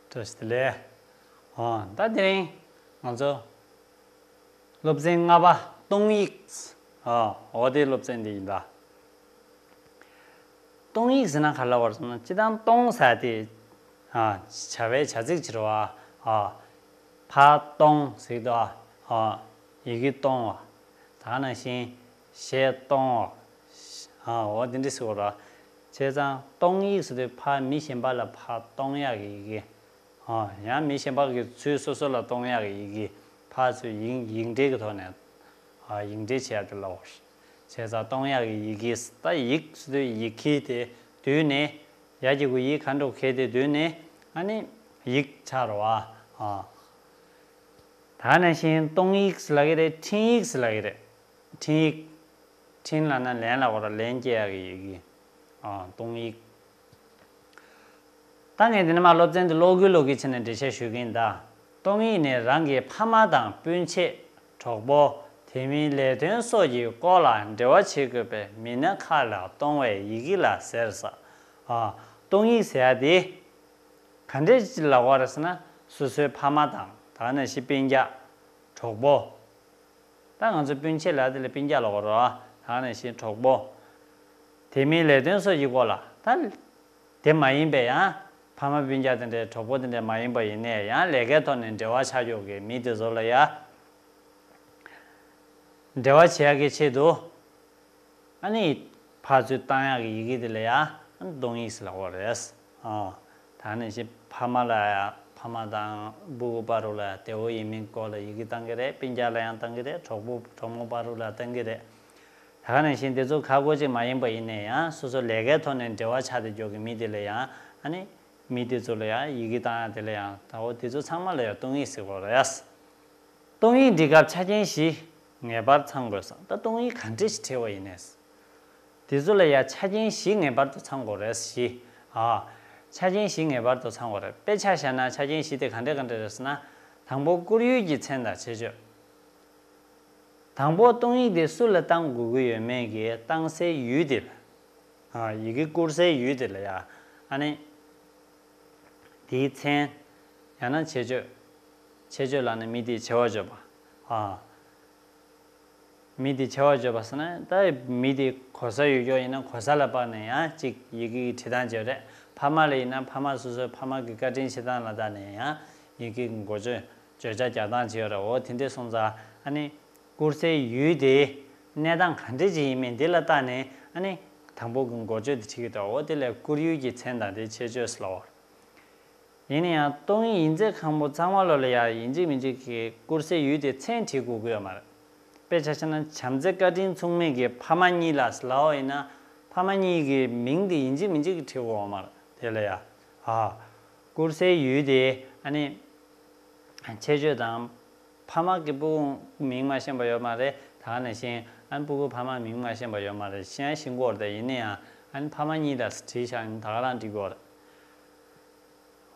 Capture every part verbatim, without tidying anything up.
བཀྲ་ཤིས་བདེ་ལེགས། ཨོ། ད་དེ་རིང་ང་ཚོ་སློབ་ཚན་ལྔ་པ་སྟོང་ཡིག་ཨོ། འོ་དེ་སློབ་ཚན་འདི་ཡིན་ད། སྟོང་ཡིག་ཟེར་ན་ག་རེ་ལབ་པ་རེད་ཟེར་ན། སྤྱིར་བཏང་སྟོང་ཟེར་དེ་ཨ། བྱ་བའི་བྱ་ཚིག་ཅིག་རེད་བ། ཨ། ཕར་གཏོང་ཟེར་གྱི་འདུག་ཨ། ཨ། ཡི་གེ་གཏོང་བ། ད་ག་ནང་བཞིན་གཞས་གཏོང་བ། ཨ། འོ་དེ་འདྲ་ཟེར་བ་རེད། བྱས་ཙང་སྟོང་ཡིག་ཟེར་དུས་ཕར་མི་གཞན་པ་ལ་ཕར་གཏོང་ཡག་གི་ཡི་གེ། ཨ། ཡང་མི་གཞན་པ་གི་ཚུར་སོ་སོ་ལ་གཏོང་ཡག་གི་ཡི་གེ། ཕར་ཚུར་ཡིག་ཡིག་འབྲེལ་གྱི་ཐོག་ནས། ཨ། ཡིག་འབྲེལ་བྱེད་ཡག་དེ་ལབ་པ་རེད། བྱས་ཙང་གཏོང་ཡག་གི་ཡི་གེ། ད་ཡིག་ཟེར་དུས་ཡི་གེ་དེ་བསྡུས་ནས། ཡ་གི་གུ་ཡི་ག་འགྲོ་གི་དེ་བསྡུས་ནས་ཨ་ནི་ཡིག་ཆགས་རེད་བ། ཨ། ད་ག་ནང་བཞིན་སྟོང་ཡིག་ཟེར་ལབ་ཀྱི་རེད། འཕྲིན་ཡིག་ཟེར་ལབ་ཀྱི་རེད། འཕྲིན་ཡིག་འཕྲིན་ལབ་ན་ལན་ལབ་པ་རེད། ལན་སྐྱེལ་ཡག་གི་ཡི་གེ། ཨ། སྟོང་ཡིག་ད་ངས་འདི་ནས་མར་སློབ་ཚན་འདི་ཀློག་གི་ཀློག་གི་བྱས་ནས་འགྲེལ་བཤད་ཞུ་གི་ཡིན་ད། སྟོང་ཡིག་ནི་རང་གི་ཕ་མ་དང་སྤུན་མཆེད། གྲོགས་པོ། དེ་མིན་ལས་དོན་སོགས་ཀྱི་སྐོར་ལ་འབྲེལ་བ་བྱེད་དགོས་པའི་མི་སྣ་ཁག་ལ་གཏོང་བའི་ཡི་གེ་ལ་ཟེར་ཟེར། ཨ། སྟོང་ཡིག་ཟེར་ཡག་དེ་ག་འདྲས་ཅིག་ལབ་པ་རེད་ཟེར་ན། སོ་སོའི་ཕ་མ་དང་། ད་ག་ནང་བཞིན་སྤུན་ཀྱག་གྲོགས་པོ། ད་ང་ཚོ་སྤུན་མཆེད་ལབ་དེ་ལ་སྤུན་ཀྱག་ལབ་དགོས་རེད་བ། ད་ག་ནང་བཞིན་གྲོགས་པོ། དེ་མིན་ལས་དོན་སོགས་ཀྱི་སྐོར་ལ། ད་དེ་མ་ཡིན་པའི་ཡང་ཕ་མ་སྤུན་ཀྱག་དེ་འདྲའི། གྲོགས་པོ་དེ་འདྲ་མ་ཡིན་པ་ཡིན་ནའི་ཡང་ལས་ཀའི་ཐོག་ནས་འབྲེལ་བ་ཆགས་ཡོད་ཀྱི་མི་དེ་ཚོ་ལ་ཡ། འབྲེལ་བ་བྱེད་ཡག་གི་ཆེད་དུ། ཨ་ནི་ཕར་ཚུར་བཏང་ཡག་གི་ཡི་གེ་དེ་ལ་ཡ་སྟོང་ཡིག་ཟེར་ལབ་པ་རེད། ཨ། ད་ནི་ཕ་མ་ལ་ཡ། ཕ་མ་དང་སྤུ་གུ་བར་དུ་ལ་ཡ་བདེ་བོ་ཡིན་མིན་སྐོར་ལ་ཡི་གེ་བཏང་གི་རེད། སྤུན་ཀྱག་ལ་ཡང་བཏང་གི་རེད། གྲོགས་པོ་གྲོགས་མོ་བར་དུ་ལ་བཏང་གི་རེད། ད་ག་ནང་བཞིན་དེ་ཚོ་ག་གོ་ཅིག་མ་ཡིན་པ་ཡིན་ནའི་ཡང་སོ་སོ་ལས་ཀའི་ཐོག་ནས་འབྲེལ་བ་ཆགས་བསྡད་ཡོད་ཀྱི་མི་དེ་ལ་ཡང་། ཨ་ནི་མི་དེ་ཚོ་ལ་ཡང་ཡི་གེ་བཏང་ཡག་དེ་ལ་ཡང་། ད་འོ་དེ་ཚོ་ཚང་མ་ལ་ཡང་སྟོང་ཡིག་ཟེར་གྱི་རེད། སྟོང་ཡིག་འབྲི་སྐབས་ཆ་རྐྱེན་བཞི་ངེས་པར་ཚང་དགོས་ཟེར། ད་སྟོང་ཡིག་ག་འདྲ་ཞིག་བྲིས་པ་ཡིན་ནའི། དེ་ཚོ་ལ་ཡང་ཆ་རྐྱེན་བཞི་ངེས་པར་དུ་ཚང་དགོས་རེད། བཞི། ཨ། ཆ་རྐྱེན་བཞི་ངེས་པར་དུ་ཚང་དགོས་རེད། དཔེ་ཆ་བཞག་ན་ཆ་རྐྱེན་བཞི་དེ་ག་འདྲ་ག་འདྲ་རེད་ཟེར་ན། དང་པོ་བསྐུར་ཡུལ་གྱི་མཚན་དང་ཁྱད་ཆོས། དང་པོ་སྟོང་ཡིག་དེ་སུ་ལ་བཏང་དགོས་ཀྱི་ཡོད་མེད་ཀྱི་བཏང་སའི་ཡུལ་དེ་ལ། ཨ། ཡི་གེ་བསྐུར་སའི་ཡུལ་དེ་ལ་ཡ། ཨ་ནི་དེའི་མཚན། ཡང་ན་ཁྱད་ཆོས། ཁྱད་ཆོས་ལབ་ན་མི་དེའི་བྱ་བ་བརྗོད་པ། ཨ། མི་དེའི་བྱ་བ་བརྗོད་པ་ཟེར་ན། ད་མི་དེ་གོ་ས་ཡོད་ཀྱོག་ཡིན་ན་གོ་ས་ལ་དཔགས་ནས་ཡང་གཅིག་ཡི་གེ་གི་བྲིས་སྟངས་བརྗོད་རེད། ཕ་མ་ལ་ཡིན་ན་ཕ་མ་སོ་སོའི་ཕ་མ་གི་བཀའ་དྲིན་ཆེ་སྟངས་ལ་བལྟས་ནས་ཡང་ཡི་གེ་གི་འགོ་བརྗོད། བརྗོད་བྱ་རྒྱག་སྟངས་བྱས་ཡོད་རེད། འོ་དེ་འདྲས་སོང་ཙང་། ཨ་ནི་བསྐུར་སའི་ཡུལ་དེ་གནས་སྟངས་ག་འདྲས་ཅིག་ཡིན་མིན་དེ་ལ་བལྟས་ནས། ཨ་ནི་དང་པོ་གི་འགོ་བརྗོད་དེ་བྲིས་ཀྱི་འདུག་འོ་དེ་ལ་བསྐུར་ཡུལ་གྱི་མཚན་དང་དེའི་ཁྱད་ཆོས་ལབ་པ། ཡིན་ན་ཡང་སྟོང་ཡིག་ཡིན་ཚད་གང་པོ་ཚང་མ་ལོ་ལ་ཡང་ཡིན་གཅིག་མིན་གཅིག་གི་བསྐུར་སའི་ཡུལ་དེ་མཚན་བྲིས་དགོས་ཀྱི་ཡོད་མ་རེད། དཔེ་ཆ་བཞག་ན་བྱམས་བརྩེ་བཀའ་དྲིན་མཚུངས་མེད་ཀྱི་ཕ་མ་གཉིས་ལ་ལབ་པ་ཡིན་ན། ཕ་མ་གཉིས་ཀྱི་མིང་དེ་ཡིན་གཅིག་མིན་གཅིག་གི་བྲིས་དགོས་ཡོད་མ་རེད། དེ་ལ་ཡ། ཨ། བསྐུར་སའི་ཡུལ་དེ། ཨ་ནི་ཁྱད་ཆོས་དང་། ཕ་མ་གི་སྤུ་གུ་མིང་མ་ཤེས་པ་ཡོད་མ་རེད། ད་ག་ནང་བཞིན་ཨ་ནི་སྤུ་གུ་ཕ་མ་མིང་མ་ཤེས་པ་ཡོད་མ་རེད། ཤེས་ཡང་ཤེས་ཀྱི་ཡོད་རེད། ད་ཡིན་ན་ཡང་ཨ་ནི་ཕ་མ་གཉིས་ལ་བྲིས་བཞག་ཡིན། ད་ག་རང་འབྲི་དགོས་རེད།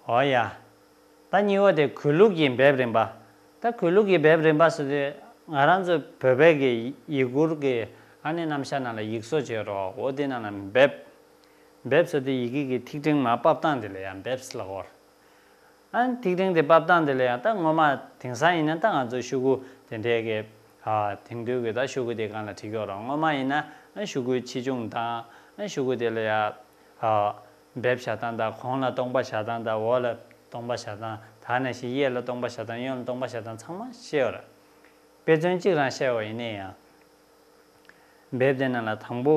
འོ་ཡ། ད་གཉིས་པ་དེ་གུས་ལུགས་ཀྱི་འབེབས་རིམ་པ། ད་གུས་ལུགས་ཀྱི་འབེབས་རིམ་པ་ཟེར་དུས་ང་རང་ཚོ་བོད་པའི་གི་ཡི་གུར་གྱི། ཨ་ནི་རྣམ་གཞག་ནང་ལ་ཡིག་བཟོ་བྱས་རོགས། འོ་དེ་ནང་ལ་འབེབས། འབེབས་ཟེར་དུས་ཡི་གེ་གི་ཐིག་ཕྲེང་མར་ཕབ་སྟངས་དེ་ལ་ཡང་འབེབས་ལབ་ཀྱི་ཡོད་རེད། ཨ་ནི་ཐིག་ཕྲེང་དེ་ཕབ་སྟངས་དེ་ལ་ཡང་། ད་སྔོན་མ་དེང་སང་ཡིན་ན་ད་ང་ཚོ་ཤོག་གུ་དེ་འདྲའི་གི། ཨ། དེང་དུས་ཀྱི་ད་ཤོག་གུ་དེ་སྒང་ལ་བྲིས་ཀྱི་ཡོད་རེད། སྔོན་མ་ཡིན་ན་ཨ་ཤོག་གུའི་ཆེ་ཆུང་དང་། ཨ་ཤོག་གུ་དེ་ལ་ཡང་། ཨ། འབེབས་བཞག་སྟངས་དང་། གོང་ལ་སྟོང་པ་བཞག་སྟངས་དང་། འོག་ལ་སྟོང་པ་བཞག་སྟངས། ད་ནང་བཞིན་གཡས་ལ་སྟོང་པ་བཞག་སྟངས། གཡོན་ལ་སྟོང་པ་བཞག་སྟངས་ཚང་མ་བཤད་ཡོད་རེད། དཔེ་མཚོན་གཅིག་རང་བཤད་པ་ཡིན་ན་ཡང་། འབེབས་དེ་ནང་ལ་དང་པོ།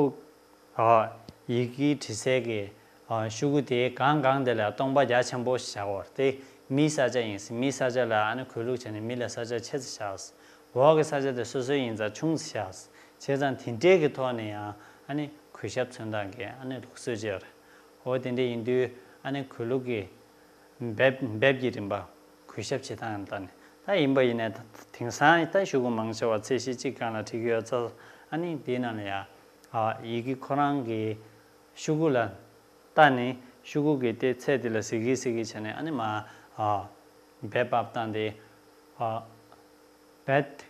ཨ། ཡི་གེ་འབྲི་སའི་གི། ཨ། ཤོག་གུ་དེའི་སྒང་སྒང་དེ་ལ་སྟོང་པ་རྒྱ་ཆེན་པོ་བཞག་པ་རེད། དེ་མིའི་ས་ཆ་ཡིན་ཟེར། མིའི་ས་ཆ་ལ་ཨ་ནི་གུས་ལུགས་བྱས་ནས་མི་ལ་ས་ཆ་ཆེ་ཙམ་བཞག་ཟེར། འོག་གི་ས་ཆ་དེ་སོ་སོའི་ཡིན་ཙང་ཆུང་ཙམ་བཞག་ཟེར། བྱས་ཙང་དེ་འདྲའི་གི་ཐོག་ནས་ཡང་ཨ་ནི་གུས་ཞབས་མཚོན་སྟངས་ཀྱི་ཨ་ནི་ལུགས་སྲོལ་ཅིག་ཡོད་རེད། འོ་དེ་འདྲ་ཡིན་དུས་ཨ་ནི་གུས་ལུགས་ཀྱི་འབེབས། འབེབས་ཀྱི་རིམ་པ། གུས་ཞབས་བྱེད་སྟངས་ལ་བལྟས་ནས། ད་ཡིན་པ་ཡིན་ནའི་ད་དེང་སང་ད་ཤོག་གུ་མང་ཆེ་བ་ཚད་གཞི་གཅིག་སྒང་ལ་བྲིས་ཀྱི་ཡོད་ཙང་། ཨ་ནི་དེའི་ནང་ལ་ཡང་། ཨ། ཡི་གེ་ཁོ་རང་གི་ཤོག་གུ་ལ་བལྟས་ནས། ཤོག་གུ་གི་དེ་ཚད་དེ་ལ་གཟིགས་ཀྱི་གཟིགས་ཀྱི་བྱས་ནས། ཨ་ནི་མར། ཨ། འབེབས་ཕབ་སྟངས་དེ། ཨ། འབེབས།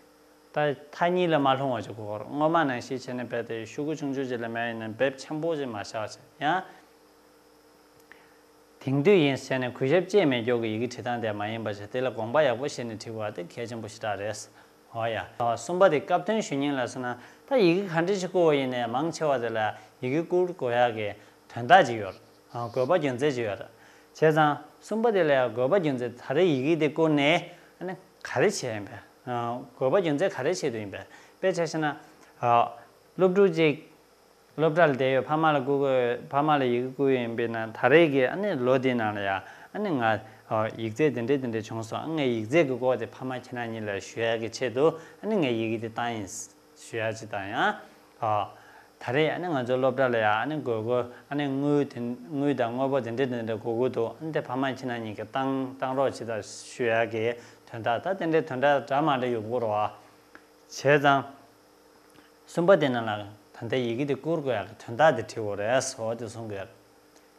ད་མཐའ་གཉིས་ལ་མ་ལྷུང་བ་ཅིག་དགོས་ཀྱི་ཡོད་རེད། སྔོན་མ་ནང་བཞིན་བྱས་ནས་འབེབས་དེ་ཤོག་གུ་ཆུང་ཆུང་ཅིག་ལ་མེད་ཡིན་ན་འབེབས་ཆེན་པོ་ཅིག་མ་བཞག་བྱས། ཡང་། དེང་དུས་ཡིན་ཟེར་ནས་གུས་ཞབས་བཅས་མེད་སྐྱོར་གྱི་ཡི་གེ་བྲི་སྟངས་དེ་མ་ཡིན་པ་ཞིག་དེ་ལ་དགོངས་པ་ཡག་པོ་བཞེས་ནས་བྲི་དགོས་པ་དེ་གལ་ཆེན་པོ་ཞེ་དྲག་རེད། འོ་ཡ། གསུམ་པ་དེ་སྐབས་དོན་ཞུ་མཁན་ལ་སོང་ན་ད་ཡི་གེ་ག་འདྲ་ཞིག་བསྐུར་བ་ཡིན་ནའི་མང་ཆེ་བ་དེ་ལ་ཡི་གེ་བསྐུར་དགོས་ཡག་གི་དོན་དག་ཅིག་ཡོད། དགོས་པ་རྒྱུ་མཚན་ཅིག་ཡོད། བྱས་ཙང་གསུམ་པ་དེ་ལ་ཡང་དགོས་པ་རྒྱུ་མཚན་ད་རེས་ཡི་གེ་དེ་བསྐུར་ནས་ཨ་ནི་ག་རེ་བྱས་ཡིན་པས། དགོས་པ་རྒྱུ་མཚན་ག་རེ་བྱེད་དུ་ཡིན་པས། དཔེ་ཆ་བཞག་ན། སློབ་ཕྲུག་ཅིག་སློབ་གྲྭ་ལ་བསྡད་ཡོད། ཕ་མ་ལ་བསྐུར་དགོས། ཕ་མ་ལ་ཡི་གེ་བསྐུར་ཡིན་པས་ན་ད་རེས་ཀྱི་ཨ་ནི་ལོ་འདི་ནང་ལ་ཡང་ཨ་ནི་ང་ཡིག་ཚད་དེ་འདྲས་དེ་འདྲས་བྱུང་སོང་། ཨ་ངས་ཡིག་ཚད་ཀྱི་སྐོར་དེ་ཕ་མ་ཁྱེད་རང་གཉིས་ལ་ཞུ་ཡག་གི་ཆེད་དུ་ཨ་ནི་ངས་ཡི་གེ་དེ་བཏང་ཡིན་ཞུ་ཡག་ཅིག་དང་ཡང་། ད་རེས་ཨ་ནི་ང་ཚོའི་སློབ་གྲྭ་ལ་ཡང་ཨ་ནི་དགོས་མཁོ་ཨ་ནི་དངུལ་དེ་དངུལ་དང་དངོས་པོ་དེ་འདྲས་དེ་འདྲས་དགོས་མཁོ་འདུག་ཨ་ནི་དེ་ཕ་མ་ཁྱེད་རང་གཉིས་ཀྱིས་བཏང་བཏང་རོགས་བྱེད་དང་ཞུ་ཡག་གི་དོན་དག་ད་དེ་འདྲས་དོན་དག་འདྲ་མ་འདྲ་ཡོང་གི་རེད་བ། བྱས་ཙང་། གསུམ་པ་དེ་ནང་ལ་ད་ལྟའི་ཡི་གེ་དེ་བསྐུར་དགོས་ཡག་གི་དོན་དག་དེ་བྲིས་དགོས་རེད་ཟེར་བ་དེ་གསུང་གི་ཡོད།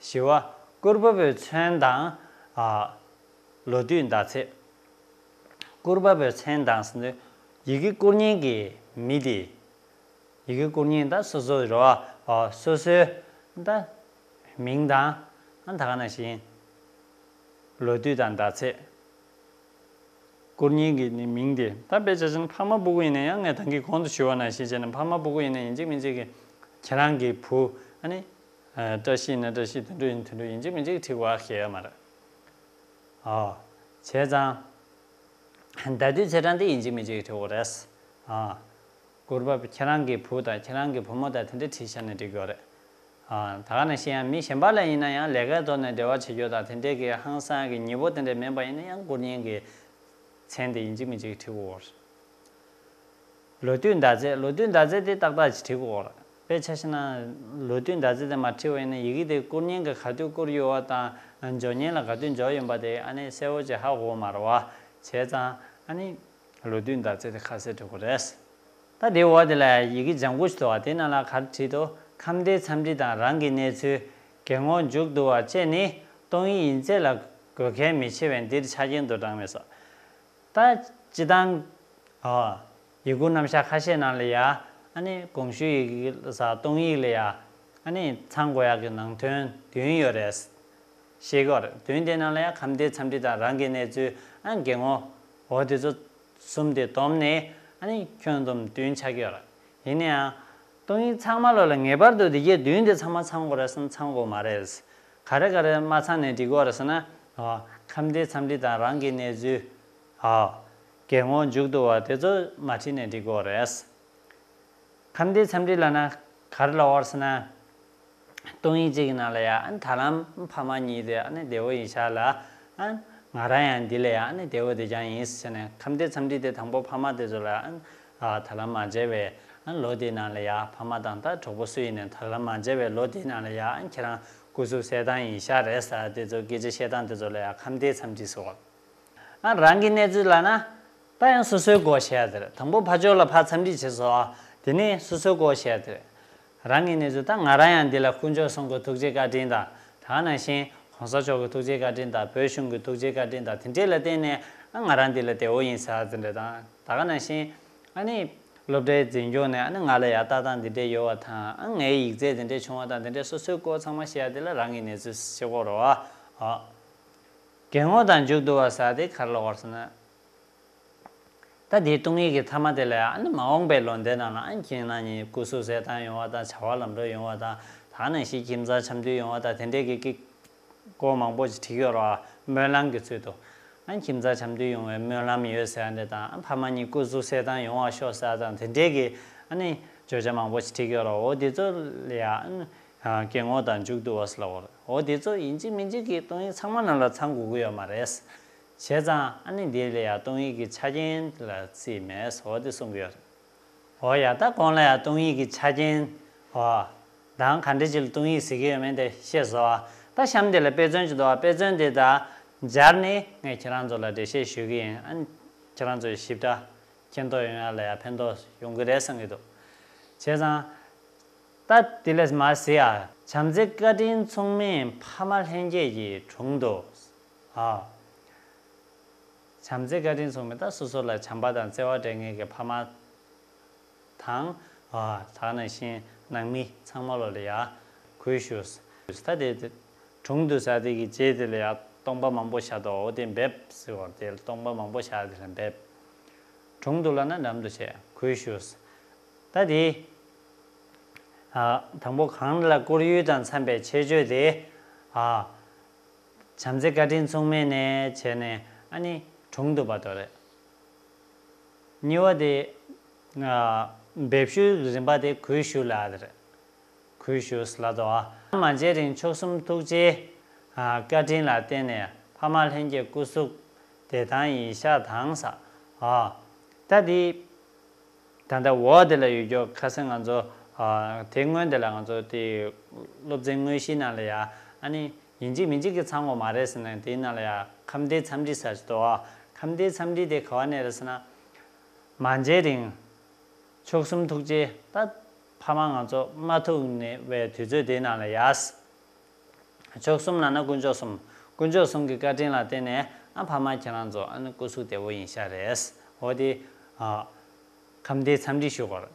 བཞི་པ། བསྐུར་བ་པོའི་མཚན་དང་། ཨ། ལོ་དུས་ཟླ་ཚེས། བསྐུར་བ་པོའི་མཚན་དང་ཟེར་དུས་ཡི་གེ་བསྐུར་མཁན་གྱི་མི་དེ། ཡི་གེ་བསྐུར་མཁན་ད་སོ་སོ་རེད་བ། ཨ། སོ་སོའི་ད་མིང་དང་། ཨ། ད་ག་ནང་བཞིན་ལོ་དུས་དང་ཟླ་ཚེས། བསྐུར་མཁན་གྱི་ནི་མིང་དེ་ད་དཔེ་ཆ་བཞག་ན་ཕ་མ་སྤུ་གུ་ཡིན་ན་ཡང་ངས་ད་གིན་གོང་དུ་ཞུས་པ་ནང་བཞིན་བྱས་ནས་ཕ་མ་སྤུ་གུ་ཡིན་ན་ཡིན་གཅིག་མིན་གཅིག་གི་ཁྱེད་རང་གི་བུ་ཨ་ནི་བཀྲ་ཤིས་ན་བཀྲ་ཤིས། དོན་གྲུབ་ཡིན་དོན་གྲུབ་ཡིན་གཅིག་མིན་གཅིག་བྲི་དགོས་ཞེས་ཡོད་མ་རེད། ཨོ། བྱས་ཙང་ཟླ་དུས་ཚེས་གྲངས་དེ་ཡིན་གཅིག་མིན་གཅིག་བྲི་དགོས་རེད། ཨ། བསྐུར་བ་ཁྱེད་རང་གི་བུ་དང་ཁྱེད་རང་གི་བུ་མོ་དང་དེ་འདྲ་བྲིས་བཞག་ནས་འབྲི་དགོས་རེད། ཨ། ད་ག་ནང་བཞིན་ཡང་མི་གཞན་པ་ལ་ཡིན་ན་ཡང་ལས་ཀའི་ཐོག་ནས་འབྲེལ་བ་བྱེད་རྒྱུ་དང་དེ་འདྲས་ཀྱི་ཧང་སང་གི་ཉེ་པོ་དེ་འདྲས་མིན་པ་ཡིན་ན་ཡང་བསྐུར་མཁན་གྱི་མཚན་དེ་ཡིན་གཅིག་མིན་གཅིག་བྲི་དགོས་རེད། ལོ་དུས་ཟླ་ཚེས། ལོ་དུས་ཟླ་ཚེས་དེ་ཏག་ཏག་ཅིག་བྲི་དགོས་རེད། དཔེ་ཆ་བཞག་ན་ལོ་དུས་ཟླ་ཚེས་དེ་མ་བྲིས་པ་ཡིན་ན་ཡི་གེ་དེ་བསྐུར་མཁན་གྱི་ག་དུས་བསྐུར་ཡོད་པ་དང་འབྱོར་མཁན་ལ་ག་དུས་འབྱོར་ཡོད་པ་དེ་ཨ་ནི་གསལ་པོ་ཅིག་ཧ་གོ་གི་མ་རེད་བ། བྱས་ཙང་ཨ་ནི། ལོ་དུས་ཟླ་ཚེས་དེ་ཁ་གསལ་འགྲོ་གི་རེད། ད་དེའི་འོག་དེ་ལ་ཡི་གེ་ལྗང་གུ་ཞིག་འདུག་བ། དེ་ནང་ལ་ག་རེ་བྲིས་འདུག་ཁམས་བདེའི་འཚམས་འདྲི་དང་རང་གི་གནས་ཚུལ། གེགས་རྔོག་མཇུག་བསྡུ་བ་བཅས་ནི་སྟོང་ཉིད་ཡིན་ཚད་ལ་དགོས་གལ་མི་ཆེ་བས་འདིར་ཆ་རྐྱེན་དུ་བགྲང་མི་སོ། ད་སྤྱི་བཏང་། ཨ། ཡི་གུ་རྣམ་གཞག་ཁ་ཤས་ནང་ལ་ཡ། ཨ་ནི་གོང་ཞུས་ཡི་གེ་ས་སྟོང་ཉིད་ལ་ཡ། ཨ་ནི་ཚང་དགོས་ཡག་གི་ནང་དོན་བདུན་ཡོད་རེད། ཤེས་དགོས་རེད། བདུན་དེ་ནང་ལ་ཡང་ཁམས་བདེའི་འཚམས་འདྲི་དང་རང་གི་གནས་ཚུལ། ཨ། གེགས་རྔོག་འོ་དེ་ཚོ་གསུམ་དེ་བསྡོམས་ནས་ཨ་ནི་ཁྱོན་བསྡོམས་བདུན་ཆགས་ཀྱི་ཡོད་རེད། ཡིན་ན་ཡང་། སྟོང་ཉིད་ཚང་མ་ལོ་ལ་ངེས་པར་དུ་འདི་གའི་བདུན་དེ་ཚང་མ་ཚང་དགོས་རེད་ཟེར་ན་ཚང་དགོས་མ་རེད། ག་རེ་ག་རེ་མ་ཚང་ནས་འགྲིག་གི་རེད་ཟེར་ན། ཨ། ཁམས་བདེའི་འཚམས་འདྲི་དང་རང་གི་གནས་ཚུལ། ཨ། གེགས་རྔོག་མཇུག་བསྡུ་བ་དེ་ཚོ་མ་བྲིས་ནས་འགྲིག་གི་རེད། ཁམས་བདེའི་འཚམས་འདྲི་ལབ་ན་ག་རེ་ལབ་པ་རེད་ཟེར་ན། སྟོང་ཉིད་གཅིག་གི་ནང་ལ་ཡ་ཨ་ནི་ད་ལམ་ཕ་མ་གཉིས་དེ་ཨ་ནི་བདེ་བོ་ཡིན་ཤག་ལ། ཨ། ང་རང་ཡང་འདི་ལ་ཡ་ཨ་ནི་བདེ་བོ་དེ་ཀྱང་ཡིན་ཟེར་ནས་ཁམས་བདེའི་འཚམས་འདྲི་དེ་དང་པོ་ཕ་མ་དེ་ཚོ་ལ་ཨ་ནི་ཨ་ད་ལམ་མ་མཇལ་བའི་ཨ་ནི་ལོ་དེའི་ནང་ལ་ཡ་ཕ་མ་དང་ད་གྲོགས་པོ་སུ་ཡིན་ནའི་ད་ལམ་མ་མཇལ་བའི་ལོ་དེའི་ནང་ལ་ཡ་ཨ་ནི་ཁྱེད་རང་སྐུ་གཟུགས་གསལ་སྟངས་ཡིན་ཤག་རེད་ཟེར་དེ་ཚོ་སྐད་ཆ་བཤད་སྟངས་དེ་ཚོ་ལ་ཡ་ཁམས་བདེའི་འཚམས་འདྲི་ཟེར་བ། ཨ། རང་གི་གནས་ཚུལ་ལབ་ན། ད་ཡང་སོ་སོའི་སྐོར་བཤད་ཡ་དེ་རེད། དང་པོ་ཕར་ཕྱོགས་ལ་ཕར་འཚམས་འདྲི་བྱས་སོང་། དེ་ནས་སོ་སོའི་སྐོར་བཤད་ཡ་དེ་རེད། རང་གི་གནས་ཚུལ། ད་ང་རང་ཡང་འདི་ལ་དཀོན་མཆོག་གསུམ་གྱི་ཐུགས་རྗེ་བཀའ་དྲིན་དང་། ད་ག་ནང་བཞིན་གོང་ས་མཆོག་གི་ཐུགས་རྗེ་བཀའ་དྲིན་དང་། བོད་གཞུང་གི་ཐུགས་རྗེ་བཀའ་དྲིན་དང་། དེ་འདྲས་ལ་བརྟེན་ནས་ཨ་ང་རང་འདི་ལ་བདེ་བོ་ཡིན་ཟེར་ཡ་དེ་འདྲས་དང་། ད་ག་ནང་བཞིན་ཨ་ནི་སློབ་གྲྭའི་འཛིན་སྐྱོང་ནས་ཨ་ནི་ང་ལ་ཡ་ལྟ་སྟངས་འདི་འདྲས་ཡོད་པ་དང་། ཨ་ངའི་ཡིག་ཚད་དེ་འདྲས་བྱུང་བ་དང་། དེ་འདྲས་སོ་སོའི་སྐོར་ཚང་མ་བཤད་ཡ་དེ་ལ་རང་གི་གནས་ཚུལ་ཟེར་གྱི་ཡོད་རེད་བ། ཨ། གེགས་རྔོག་དང་མཇུག་བསྡུ་བ་ཟེར་དེ་ག་རེ་ལབ་པ་རེད་ཟེར་ན། ད་དེའི་སྟོང་ཉིད་ཀྱི་མཐའ་མ་དེ་ལ་ཡང་ཨ་ནི་མ་འོངས་པའི་ལོ་ཟླའི་ནང་ལ་ཨ་ནི་ཁྱེད་རང་གཉིས་སྐུ་གཟུགས་གསལ་ཐང་ཡོང་བ་དང་། བྱ་བ་ལམ་འགྲོ་ཡོང་བ་དང་། ད་ནང་བཞིན་ཁྱིམ་ཚང་འཆམ་མཐུན་ཡོང་བ་དང་། དེ་འདྲའི་གི་ཀི་སྐོར་མང་པོ་ཞིག་བྲིས་ཡོད་རེད་བ། སྨོན་ལམ་གྱི་ཚུལ་དུ། ཨ་ནི་ཁྱིམ་ཚང་འཆམ་མཐུན་ཡོང་བའི་སྨོན་ལམ་ཡོད་ཟེར་ཡ་འདྲ་དང་། ཨ་ཕ་མ་གཉིས་སྐུ་གཟུགས་གསལ་ཐང་ཡོང་བ་ཤོག་ཟེར་ཡ་དང་། དེ་འདྲའི་གི་ཨ་ནི་བརྗོད་བྱ་མང་པོ་ཞིག་བྲིས་ཡོད་རེད། འོ་དེ་ཚོ་ལ་ཡང་ཨ་ནི་གེགས་རྔོག་དང་མཇུག་བསྡུ་བ་ཟེར་ལབ་པ་རེད། འོ་དེ་ཚོ་ཡིན་གཅིག་མིན་གཅིག་གི་སྟོང་ཉིད་ཚང་མ་ནང་ལ་ཚང་དགོས་ཀྱི་ཡོད་མ་རེད། བྱས་ཙང་ཨ་ནི་འདི་ལ་ཡང་སྟོང་ཉིད་ཀྱི་ཆ་རྐྱེན་ལ་བརྩིས་མེད་ཟེར་བ་དེ་གསུང་གི་ཡོད་རེད། འོ་ཡ། ད་གོང་ལ་ཡང་སྟོང་ཉིད་ཀྱི་ཆ་རྐྱེན། འོ། དང་ག་འདྲ་ཅིག་ལ་སྟོང་ཉིད་ཟེར་གྱི་ཡོད་མེད་དེ་ཤེས་སོང་ཨ། ད་གཤམ་དེ་ལ་དཔེ་མཚོན་ཅིག་འདུག་ཨ། དཔེ་མཚོན་དེ་དང་སྦྱར་ནས་ངས་ཁྱེད་རང་ཚོ་ལ་འགྲེལ་བཤད་ཞུ་གི་ཡིན། ཨ་ནི་ཁྱེད་རང་ཚོས་ཞིབ་ཕྲ་མཁྱེན་རྟོགས་ཡོང་ཡ་ལ་ཡང་ཕན་ཐོགས་ཡོང་གི་རེད་བསམ་གྱི་འདུག་བྱས་ཙང་། ད་དེ་ལས་མར་གཟིགས་ཨ། བྱམས་བརྩེ་བཀའ་དྲིན་མཚུངས་མེད་ཕ་མ་ལྷན་སྐྱེས་ཀྱི་དྲུང་དུ། ཨ། བྱམས་བརྩེ་བཀའ་དྲིན་མཚུངས་མེད། ད་སོ་སོ་ལ་བྱམས་པ་དང་བརྩེ་བ་སྤྲད་མཁན་གྱི་ཕ་མ་དང་། ཨ། ད་ག་ནང་བཞིན་ནང་མི་ཚང་མ་ལོ་ལ་ཡ་གུས་ཞུ། ད་དེ་ དྲུང་དུ་ཟེར་དེ་གི་རྗེས་དེ་ལ་ཡང་སྟོང་པ་མང་པོ་བཞག་དོ། འོ་དེ་འབེབས་ཟེར་བ་དེ་ལ་སྟོང་པ་མང་པོ་བཞག་དེ་ལ་འབེབས། དྲུང་དུ་ལབ་ན་འགྲམ་དུ་བྱས་གུས་ཞུས། ད་དེ། ཨ། དང་པོ་གང་ལ་བཀུར་ཡུལ་དང་འཚམས་པའི་ཆེ་བརྗོད་དེ། ཨ། བྱམས་བརྩེ་བཀའ་དྲིན་མཚུངས་མེད་ནས་བྱས་ནས་ཨ་ནི་དྲུང་དུ་བ་དོ་རེད། གཉིས་པ་དེ། ཨ། འབེབས་ཞུའི་རིམ་པ་དེ་གུས་ཞུ་ལབ་དེ་རེད། གུས་ཞུས་ལབ་དོ། ཨ། མ་མཇལ་རིང་མཆོག་གསུམ་ཐུགས་རྗེ། ཨ། བཀའ་དྲིན་ལ་བརྟེན་ནས་ཕ་མ་ལྷན་རྒྱས་སྐུ་གཟུགས་བདེ་ཐང་ཡིན་ཤག་དང་ས། ཨ། ད་དེ། ད་ལྟ་འོག་དེ་ལ་ཡོད་རྒྱུ་ཁ་སང་ང་ཚོ། ཨ། དེ་སྔོན་དེ་ལ་ང་ཚོ་དེ་སློབ་ཚན་དངོས་གཞིའི་ནང་ལ་ཡ་ཨ་ནི་ཡིན་གཅིག་མིན་གཅིག་གི་ཚང་དགོས་མ་རེད་ཟེར་ནས་དེའི་ནང་ལ་ཡ་ཁམས་བདེའི་འཚམས་འདྲི་ཟེར་གྱི་འདུག། ཨ། ཁམས་བདེའི་འཚམས་འདྲི་དེ་ག་བ་ནས་རེད་ཟེར་ན། མ་མཇལ་རིང་། མཆོག་གསུམ་ཐུགས་རྗེ། ད་ཕ་མ་ང་ཚོ་མ་ཐུག་ནས་བའི་དུས་ཚོད་དེའི་ནང་ལ་ཡ། མཆོག་གསུམ་ལབ་ན་དཀོན་མཆོག་གསུམ། དཀོན་མཆོག་གསུམ་གྱི་བཀའ་དྲིན་ལ་བརྟེན་ནས་ཨ་ཕ་མ་ཁྱེད་རང་ཚོ་ཨ་ནི་སྐུ་གཟུགས་བདེ་པོ་ཡིན་ཤག་རེད། འོ་དེ། ཨ། ཁམས་བདེའི་འཚམས་འདྲི་ཞུ་དགོས་རེད།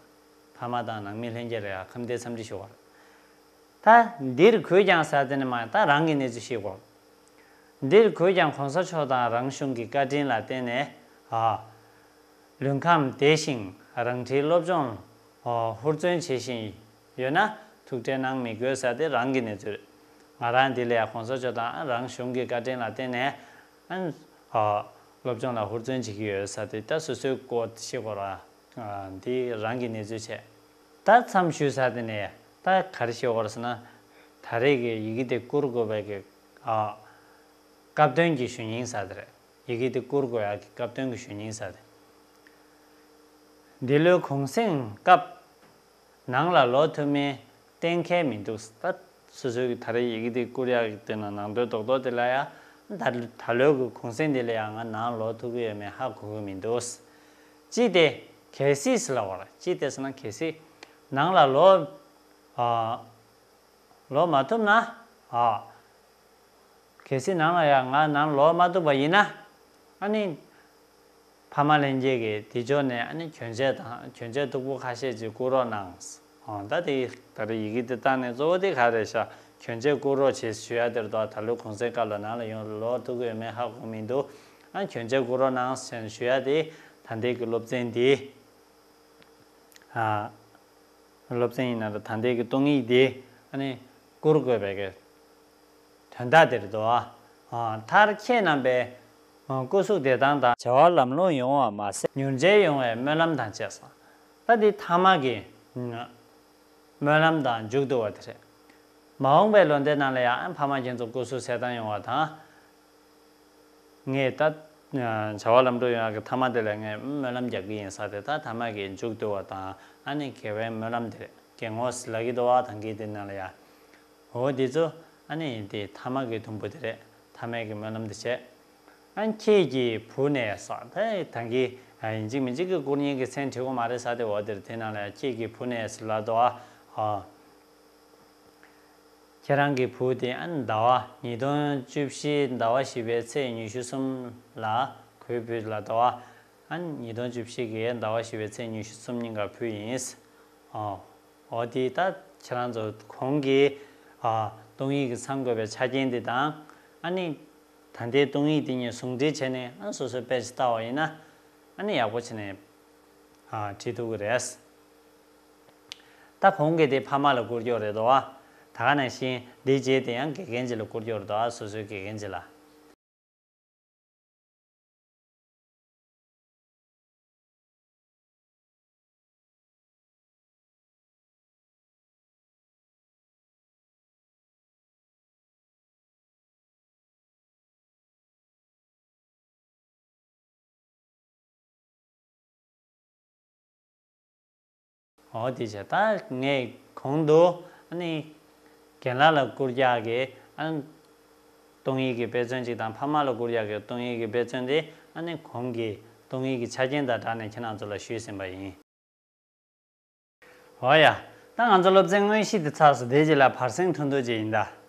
ཕ་མ་དང་ནང་མི་ལྷན་རྒྱས་ལ་ཡ་ཁམས་བདེའི་འཚམས་འདྲི་ཞུ་དགོས་རེད། ད་འདིར་གུས་ཀྱང་ཟེར་དེ་ནི་མ་ད་རང་གི་གནས་ཚུལ་ཤེས་དགོས། འདིར་གུས་ཀྱང་གོང་ས་མཆོག་དང་རང་གཞུང་གི་བཀའ་དྲིན་ལ་བརྟེན་ནས། ཨ། ལུས་ཁམས་བདེ་ཞིང་རང་འཁྲིའི་སློབ་སྦྱོང་། ཨ། ཧུར་བརྩོན་བྱེད་བཞིན་ཡོད་ན་ཐུགས་ཁྲལ་གནང་མི་དགོས་ཟེར་དེ་རང་གི་གནས་ཚུལ་རེད། ང་རང་འདི་ལ་ཡང་གོང་ས་མཆོག་དང་རང་གཞུང་གི་བཀའ་དྲིན་ལ་བརྟེན་ནས། ཨ། སློབ་སྦྱོང་ལ་ཧུར་བརྩོན་བྱེད་ཀྱི་ཡོད་ཟེར་དེ་ད་སོ་སོའི་སྐོར་ཤེས་དགོས་ར། ཨ། འདི་རང་གི་གནས་ཚུལ་བྱས། ད་མཚམས་ཞུས་ཚར་དེ་ནས་ད་ག་རེ་བཤད་དགོས་རེད་ཟེར་ན། ད་རེས་ཀྱི་ཡི་གེ་དེ་བསྐུར་དགོས་པའི་གི། ཨ། སྐབས་དོན་གྱི་ཞུ་སྙིང་ཟེར་དེ་རེད། ཡི་གེ་དེ་བསྐུར་དགོས་ཡག་གི་སྐབས་དོན་གྱི་ཞུ་སྙིང་ཟེར་དེ། འདི་ལོའི་གུང་སེང་སྐབས། ནང་ལ་ལོག་ཐུབ་མིན་གཏན་འཁེལ་མི་འདུག། ད་སོ་སོའི་གི་ད་རེས་ཡི་གེ་དེ་བསྐུར་ཡག་གི་དེ་ན་ནང་དོན་རྡོག་རྡོག་དེ་ལ་ཡ། ད་ད་ལོའི་གི་གུང་སེང་དེ་ལ་ཡ་ང་ནང་ལོག་ཐུབ་ཀྱི་ཡོད་མེད་ཧ་གོ་གི་མི་འདུག། ཅི་སྟེ། གལ་སྲིད་ཟེར་ལབ་པ་རེད། ཅི་སྟེ་ཟེར་ན་གལ་སྲིད། ནང་ལ་ལོག། ཨ། ལོག་མ་ཐུབ་ན། ཨ། གལ་སྲིད་ནང་ལ་ཡ་ང་ནང་ལོག་མ་ཐུབ་པ་ཡིན་ན། ཨ་ནི། ཕ་མ་ལྷན་རྒྱས་ཀྱིས་དེ་ཕྱོགས་ནས་ཨ་ནི་གྱོན་ཆས་དང་གྱོན་ཆས་མཐུག་པོ་ཁ་ཤས་ཅིག་བསྐུར་རོགས་གནང་། ཨོ་ད་དེ་ད་རེས་ཡི་གེ་དེ་བཏང་ནས་གཙོ་བོ་དེ་ག་རེ་ཤག་གྱོན་ཆས་བསྐུར་རོགས་བྱེད་ཞུ་ཡ་དེར་དོ། ད་ལོའི་གུང་སེང་སྐབས་ལ་ནང་ལ་ཡོང་ལོག་ཐུབ་ཀྱི་ཡོད་མེད་ཧ་གོ་མི་འདུག། ཨ་གྱོན་ཆས་བསྐུར་རོགས་གནང་ཟེར་ཞུ་ཡ་དེ་ད་ལྟའི་གི་སློབ་ཚན་འདི། ཨ། སློབ་ཚན་ཡིན་ན་ད་ལྟའི་གི་གཏོང་ཡིག་འདི་ཨ་ནི་བསྐུར་དགོས་པའི་གི་དོན་དག་དེ་རེད་དོ། ཨ། མཐར་ཁྱེད་རྣམ་པའི་སྐུ་གཟུགས་བདེ་ཐང་དང་བྱ་བ་ལམ་ལྷོང་ཡོང་བ་མ་ཟད་མྱུར་མཇལ་ཡོང་བའི་སྨོན་ལམ་དང་བཅས་སོ། ད་འདི་ཐ་མ་གི་སྨོན་ལམ་དང་མཇུག་བསྡུ་བ་དེ་རེད། མ་འོངས་པའི་ལོ་ཟླའི་ནང་ལ་ཡང་ཕ་མ་ཁྱེད་ཚོ་སྐུ་གཟུགས་གསལ་ཐང་ཡོང་བ་དང་། ངས་ད། བྱ་བ་ལམ་འགྲོ་ཡོང་ཡག་གི་ཐ་མ་དེ་ལ་ངས་སྨོན་ལམ་རྒྱག་གི་ཡིན་ས་དེ་ད་ཐ་མ་གི་མཇུག་བསྡུ་བ་དང་ཨ་ནི་དགེ་བའི་སྨོན་ལམ་དེ་རེད། དགེ་བསྔོ་ལབ་ཀྱི་འདུག་བ་ད་གིན་དེ་ནང་ལ་ཡ། འོ་དེ་ཚོ་ཨ་ནི་དེ་ཐ་མ་གི་དུམ་བུ་དེ་རེད། ཐ་མའི་གི་སྨོན་ལམ་དེ་བྱས། ཨ་ཁྱེད་ཀྱི་བུ་ནས་ས་ད་ད་གིན་ཡིན་གཅིག་མིན་གཅིག་གི་བསྐུར་མཁན་གྱི་མཚན་བྲིས་དགོས་མ་རེད་ས་དེ་འོ་དེར་དེ་ནང་ལ་ཡ་ཁྱེད་ཀྱི་བུ་ནས་ལབ་འདུག་བ། ཁྱེད་རང་གི་བུ་དེ་ཨ་ནི་ཟླ་བ་ཉིས་སྟོང་བཅུ་བཞི་ཟླ་བ་བཞི་པའི་ཚེས་ཉི་ཤུ་གསུམ་ལ་གུས་འབུལ་ལ་ཟླ་བ་ཨ་ནི་ཉིས་སྟོང་བཅུ་བཞི་གི་ཟླ་བ་བཞི་པའི་ཚེས་ཉི་ཤུ་གསུམ་ཉིན་ག་བུ་ཡིན། ཨོ། ཨོ་དེ་ད་ཁྱེད་རང་ཚོ་གོང་གི་ཨ་གཏོང་ཡིག་གི་ཚང་དགོས་པའི་ཆ་རྐྱེན་དེ་དང་ཨ་ནི་ད་ལྟའི་གཏོང་ཡིག་དེ་གཉིས་ཟུང་འབྲེལ་བྱས་ནས་ཨ་སོ་སོའི་དཔེ་ཆ་ལྟ་བ་ཡིན་ན་ཨ་ནི་ཡག་པོ་བྱས་ནས་ཨ་བྲིས་ཐུབ་ཀྱི་རེད། ད་གོང་གི་དེ་ཕ་མ་ལ་བསྐུར་རྒྱུ་རེད་དོ། ད་ག་ནང་བཞིན་འདིའི་རྗེས་དེ་ཡང་དགེ་རྒན་ཅིག་ལ་བསྐུར་རྒྱུ་རེད་དོ། སོ་སོའི་དགེ་རྒན་ཅིག་ལ། འོ་དེ་བྱས་ད་ངས་གོང་དུ་ཨ་ནི་རྒན་ལགས་ལ་བསྐུར་རྒྱག་གི་ཨ་ནི་གཏོང་ཡིག་གི་དཔེ་མཚོན་ཅིག་དང་ཕ་མ་ལ་བསྐུར་རྒྱག་གི་གཏོང་ཡིག་གི་དཔེ་མཚོན་དེ་ཨ་ནི་གོང་གི་གཏོང་ཡིག་གི་ཆ་རྐྱེན་དང་སྦྲགས་ནས་ཁྱེད་རང་ཚོ་ལ་ཞུས་ཟིན་པ་ཡིན། འོ་ཡ། ད་ང་ཚོ་སློབ་ཚན་དངོས་གཞི་དེ་ཚར་སོང་། དེ་རྗེས་ལ་བར་གསེང་ཐུང་ཐུང་ཅིག་ཡིན་ད།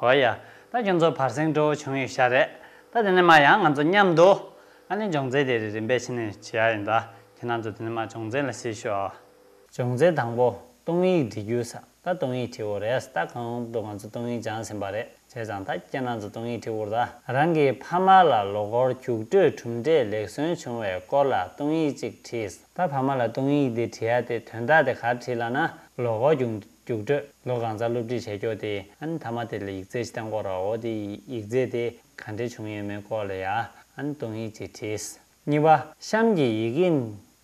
འོ་ཡ། ད་ཁྱོད་ཚོ་བར་གསེང་སྤྲོ་བོ་བྱུང་ཡོད་ཤག་རེད། ད་དེ་ནས་མ་ཡང་ང་ཚོ་མཉམ་དུ་ ཨ་ནི་སྦྱོང་ཚན་དེ་རིམ་པས་ཕྱི་ནས་བྱེད་ཡ་ཡིན་ད། ཁྱེད་རང་ཚོ་དེ་ནས་མ་སྦྱོང་ཚན་ལ་གཟིགས་ཤོག། སྦྱོང་ཚན་དང་པོ། སྟོང་ཡིག་འབྲི་རྒྱུ་ས། ད་སྟོང་ཡིག་བྲིས་དགོས་རེད། ད་གོང་དུ་ང་ཚོ་སྟོང་ཡིག་སྦྱངས་ཟིན་པ་རེད། བྱས་ཙང་ད་ཁྱེད་རང་ཚོ་སྟོང་ཡིག་བྲིས་དགོས་རེད། ད་རང་གི་ཕ་མ་ལ་ལོ་འཁོར་རྒྱུགས་སྤྲོད་གྲུབ་འབྲས་ལེགས་སོན་བྱུང་བའི་སྐོར་ལ་སྟོང་ཡིག་ཅིག་བྲིས། ད་ཕ་མ་ལ་སྟོང་ཡིག་འདི་བྲིས་ཡ་དེ་དོན་དག་དེ་ག་རེ་བྲིས་ལབ་ན། ལོ་འཁོར་རྒྱུགས་རྒྱུགས་སྤྲོད། ལོ་གང་ཚང་སློབ་ཁྲིད་བྱས་ཀྱོག་དེ། ཨ་ནི་མཐའ་མ་དེ་ལ་ཡིག་ཚད་ཅིག་བཏང་དགོས་རེད། འོ་དེ་ཡིག་ཚད་དེ་ག་འདྲས་བྱུང་ཡོད་མེད་སྐོར་ལ་ཡ། ཨ་ནི་སྟོང་ཡིག་ཅིག་བྲིས། གཉིས་པ། གཤམ་གྱི་ཡི་གེ་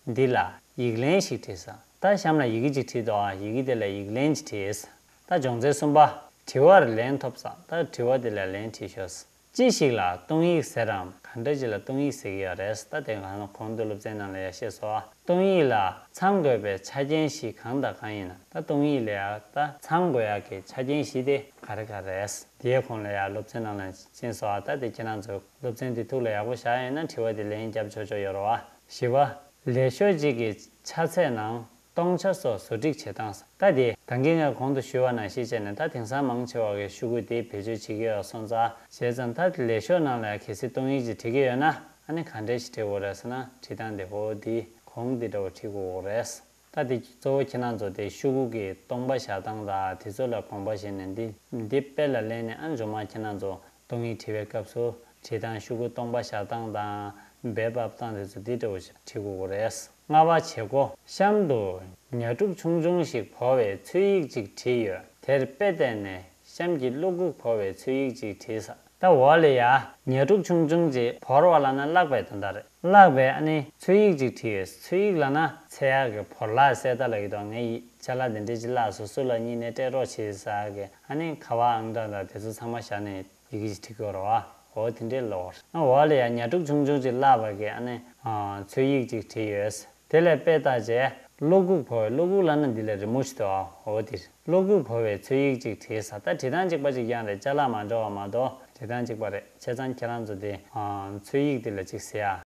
འདི་ལ་ཡིག་ལན་ཞིག་བྲིས་ས། ད་གཤམ་ལ་ཡི་གེ་ཅིག་བྲིས་འདུག་ཨ། ཡི་གེ་དེ་ལ་ཡིག་ལན་ཅིག་བྲིས། ད་སྦྱོང་ཚན་གསུམ་པ། དྲི་བར་ལན་ཐོབ་ས། ད་དྲི་བ་དེ་ལ་ལན་བྲིས་ཤོག། ཅི་ཞིག་ལ་སྟོང་ཡིག་ཟེར་རམ། ག་འདྲ་ཅིག་ལ་སྟོང་ཡིག་ཟེར་གྱི་ཡོད་རེད། ད་དེ་གང་གོང་དུ་སློབ་ཚན་ནང་ལ་ཡ་བཤད་སོང་ཨ། སྟོང་ཡིག་ལ་ཚང་དགོས་པའི་ཆ་རྐྱེན་བཞི་གང་དང་གང་ཡིན་ན། ད་སྟོང་ཡིག་ལ་ཡ་ད་ཚང་དགོས་ཡག་གི་ཆ་རྐྱེན་བཞི་དེ་ག་རེ་ག་རེ་རེད། དེའི་གོང་ལ་ཡ་སློབ་ཚན་ནང་ལ་ཕྱིན་སོང་ཨ། ད་དེ་ཁྱེད་རང་ཚོ་སློབ་ཚན་དེ་ཐུགས་ལ་ཡག་པོ་བཞག་ཡོད་ན་དྲི་བ་དེ་ལན་རྒྱབ་ཆོག་ཆོག་ཡོད་རེད་བ། བཞི་པ། ལས་ཤོག་གཅིག་གི་ཆ་ཚད་ནང་སྟོང་ཆ་སོགས་བཟོ་སྒྲིག་བྱེད་སྟངས། ད་དེ་ད་གིན་ངས་གོང་དུ་ཞུས་པ་ནང་བཞིན་བྱས་ནས། ད་དེང་སང་མང་ཆེ་བ་གིས་ཤོག་གུ་དེ་བེད་སྤྱོད་བྱེད་ཀྱི་ཡོད་སོང་ཙང་། བྱས་ཙང་ད་ལས་ཤོག་ནང་ལ་གལ་སྲིད་སྟོང་ཡིག་ཅིག་བྲིས་ཀྱི་ཡོད་ན། ཨ་ནི་ག་འདྲས་ཞིག་བྲིས་དགོས་རེད་ཟེར་ན། བྲིས་སྟངས་དེ་འོ་དེ་གོང་དེ་འདྲ་བོ་བྲིས་དགོས་རེད། ད་དེ་གཙོ་བོ་ཁྱེད་རང་ཚོ་དེ་ཤོག་གུ་གི་སྟོང་པ་བཞག་སྟངས་དང་དེ་ཚོ་ལ་དགོངས་པ་བཞེས་ནས། འདི་འདི་དཔེ་ལ་ལེན་ནས། ཨ་ནི་རྗེས་མ་ཁྱེད་རང་ཚོ་སྟོང་ཡིག་བྲིས་པའི་སྐབས་སུ་བྲིས་སྟངས། ཤོག་གུ་སྟོང་པ་བཞག་སྟངས་དང་འབེབས་ཕབ་སྟངས་དེ་ཚོ་འདི་འདྲ་བོ་ཞིག་བྲིས་དགོས་ཀྱི་རེད། ལྔ་པ། བྱེད་སྒོ། གཤམ་དུ་ཉ་ཕྲུག་ཆུང་ཆུང་ཞིག་བོར་བའི་ཚོད་ཡིག་ཅིག་བྲིས་ཡོད། དེར་དཔེ་བལྟས་ནས་གཤམ་གྱི་གློ་ཁུག་བོར་བའི་ཚོད་ཡིག་ཅིག་བྲིས་ས། ད་འོག་ལ་ཡ་ཉ་ཕྲུག་ཆུང་ཆུང་ཅིག། བོར་བ་ལབ་ན་བརླགས་པའི་དོན་དག་རེད། བརླགས་པའི་ཨ་ནི་ཚོད་ཡིག་ཅིག་བྲིས་ཡོད། ཚོད་ཡིག་ལབ་ན་ཚད་ཡག་གི་བོར་བརླག་གསལ་དག་ལབ་ཀྱི་འདུག་ངས་ཅ་ལག་དེ་འདྲས་ཅིག་བརླགས་སོང་། སུ་ལ་སྙིང་ནས་སྤྲད་རོགས་བྱེད་ཟེར་གི། ཨ་ནི་ཁ་པར་ཨང་གྲངས་དང་དེ་ཚོ་ཚང་མ་བཞག་ནས་ཡི་གེ་ཅིག་བྲིས་དགོས་རེད་བ། འོ་དེ་འདྲས་ལབ་པ་རེད། ཨ་འོག་ལ་ཡ་ཉ་ཕྲུག་ཆུང་ཆུང་ཅིག་བརླགས་པ་གི་ཨ་ནི་ཨ་ཚོད་ཡིག་ཅིག་བྲིས་ཡོད། དེ་ལ་དཔེ་བལྟས་བྱས་གློ་ཁུག་བོར་བའི། གློ་ཁུག་ལབ་ན་འདི་ལ་རི་མོ་ཞིག་འདུག་ཨ། འོ་དེ་གློ་ཁུག་བོར་བའི་ཚོད་ཡིག་ཅིག་བྲིས་ས། ད་བྲིས་སྟངས་གཅིག་པ་གཅིག་རྐྱང་རེད། ཅ་ལག་མ་འདྲ་བ་མ་གཏོགས་བྲིས་སྟངས་གཅིག་པ་རེད། བྱས་ཙང་ཁྱེད་རང་ཚོ་དེ་ཨ་ཚོད་ཡིག་དེ་ལ་ཅིག་གཟིགས་ཨ།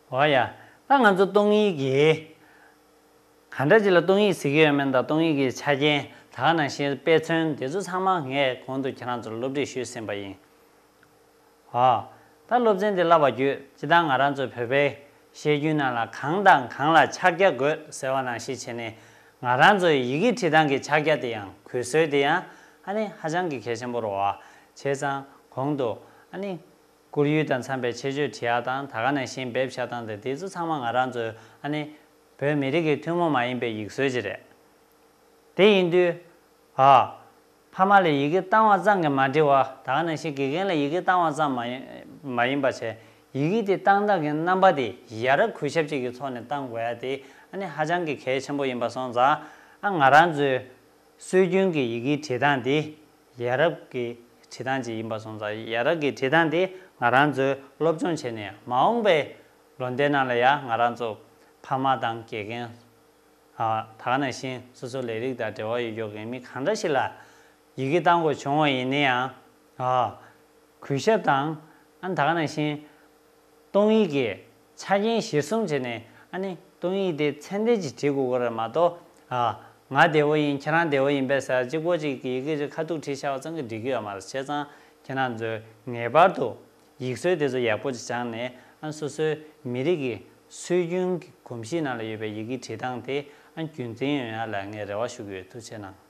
འོ་ཡ། ད་ང་ཚོ་སྟོང་ཡིག་གི་ག་འདྲ་ཅིག་ལ་སྟོང་ཡིག་ཟེར་གྱི་ཡོད་མེད་དང་། སྟོང་ཡིག་གི་ཆ་རྐྱེན། ད་ག་ནང་བཞིན་དཔེ་མཚོན་དེ་ཚོ་ཚང་མ་ངས་གོང་དུ་ཁྱེད་རང་ཚོར་སློབ་ཁྲིད་ཞུས་ཟིན་པ་ཡིན། འོ། ད་སློབ་ཚན་འདི་བསླབ་པ་བརྒྱུད། སྤྱིར་བཏང་ང་རང་ཚོའི་བོད་པའི་བཤད་རྒྱུན་ནང་ལ་གང་དང་གང་ལ་ཕྱག་རྒྱ་དགོས་ཟེར་བ་ནང་བཞིན་བྱས་ནས། ང་རང་ཚོའི་ཡི་གེ་བྲིས་སྟངས་ཀྱི་ཕྱག་རྒྱ་དེ་ཡང་། གུས་སྲོལ་དེ་ཡང་ཨ་ནི་ཧ་ཅང་གི་གལ་ཆེན་པོ་རེད་བ། བྱས་ཙང་གོང་དུ་ཨ་ནི་བསྐུར་ཡུལ་དང་འཚམས་པའི་ཆེ་བརྗོད་བྲིས་ཡག་དང་། ད་ག་ནང་བཞིན་འབེབས་བཞག་སྟངས་དེ། དེ་ཚོ་ཚང་མ་ང་རང་ཚོའི་ཨ་ནི་བོད་མི་རིགས་ཀྱི་ཐུན་མོང་མ་ཡིན་པའི་ཡིག་སྲོལ་ཅིག་རེད། དེ་ཡིན་དུས། ཨ། ཕ་མ་ལ་ཡི་གེ་བཏང་བ་ཙམ་གྱིས་མ་འགྲིག་པ། ད་ག་ནང་བཞིན་དགེ་རྒན་ལ་ཡི་གེ་བཏང་བ་ཙམ་མ་ཡིན་མ་ཡིན་པ་བྱས། ཡི་གེ་དེ་བཏང་སྟངས་ཀྱི་རྣམ་པ་དེ་ཡ་རབས་གུས་ཞབས་ཅིག་གི་ཐོག་ནས་བཏང་དགོས་ཡ་དེ་ཨ་ནི་ཧ་ཅང་གི་གལ་ཆེན་པོ་ཡིན་པ་སོང་ཙང་། ཨ། ང་རང་ཚོའི་སྲོལ་རྒྱུན་གྱི་ཡི་གེ་བྲིས་སྟངས་དེ་ཡ་རབས་ཀྱི་བྲིས་སྟངས་ཅིག་ཡིན་པ་སོང་ཙང་། ཡ་རབས་ཀྱི་བྲིས་སྟངས་དེ་ང་རང་ཚོའི་སློབ་སྦྱོང་བྱས་ནས། མ་འོངས་པའི་ལོ་ཟླའི་ནང་ལ་ཡ་ང་རང་ཚོ་ཕ་མ་དང་དགེ་རྒན། ཨ། ད་ག་ནང་བཞིན་སོ་སོ་ལས་རིགས་དང་འབྲེལ་བ་ཡོད་ཀྱོག་གི་མི་གང་འདྲ་ཞིག་ལ་ཡི་གེ་བཏང་དགོས་བྱུང་བ་ཡིན་ན་ཡང་། ཨ། གུས་ཞབས་དང་། ཨ། ད་ག་ནང་བཞིན་སྟོང་ཡིག་གི་ཆ་རྐྱེན་གཞིར་བཟུང་བྱས་ནས། ཨ་ནི་སྟོང་ཡིག་དེ་ཚད་ལྡན་ཅིག་བྲིས་དགོས་ཀྱི་རེད་མ་གཏོགས། ཨ། ང་བདེ་བོ་ཡིན། ཁྱེད་རང་བདེ་བོ་ཡིན་པས་ཟེར་གཅིག་པོ་ཅིག་གི་ཡི་གེ་ཅིག་ཁ་ཐུག་བྲིས་བཞག་པ་ཙམ་གྱིས་འགྲིག་གི་ཡོད་མ་རེད། བྱས་ཙང་ཁྱེད་རང་ཚོས་ངེས་པར་དུ་ཡིག་སྲོལ་དེ་ཚོ་ཡག་པོ་ཅིག་སྦྱངས་ནས། ཨ། སོ་སོའི་མི་རིགས་ཀྱི་སྲོལ་རྒྱུན་གྱི་གོམས་གཤིས་ནང་ལ་ཡོད་པའི་ཡི་གེ་བྲིས་སྟངས་དེ། ཨ། རྒྱུན་འཛིན་ཡོང་ཡ་ལ་ངས་རེ་བ་ཞུ་གི་ཡོད། ཐུགས་རྗེ་གནང་།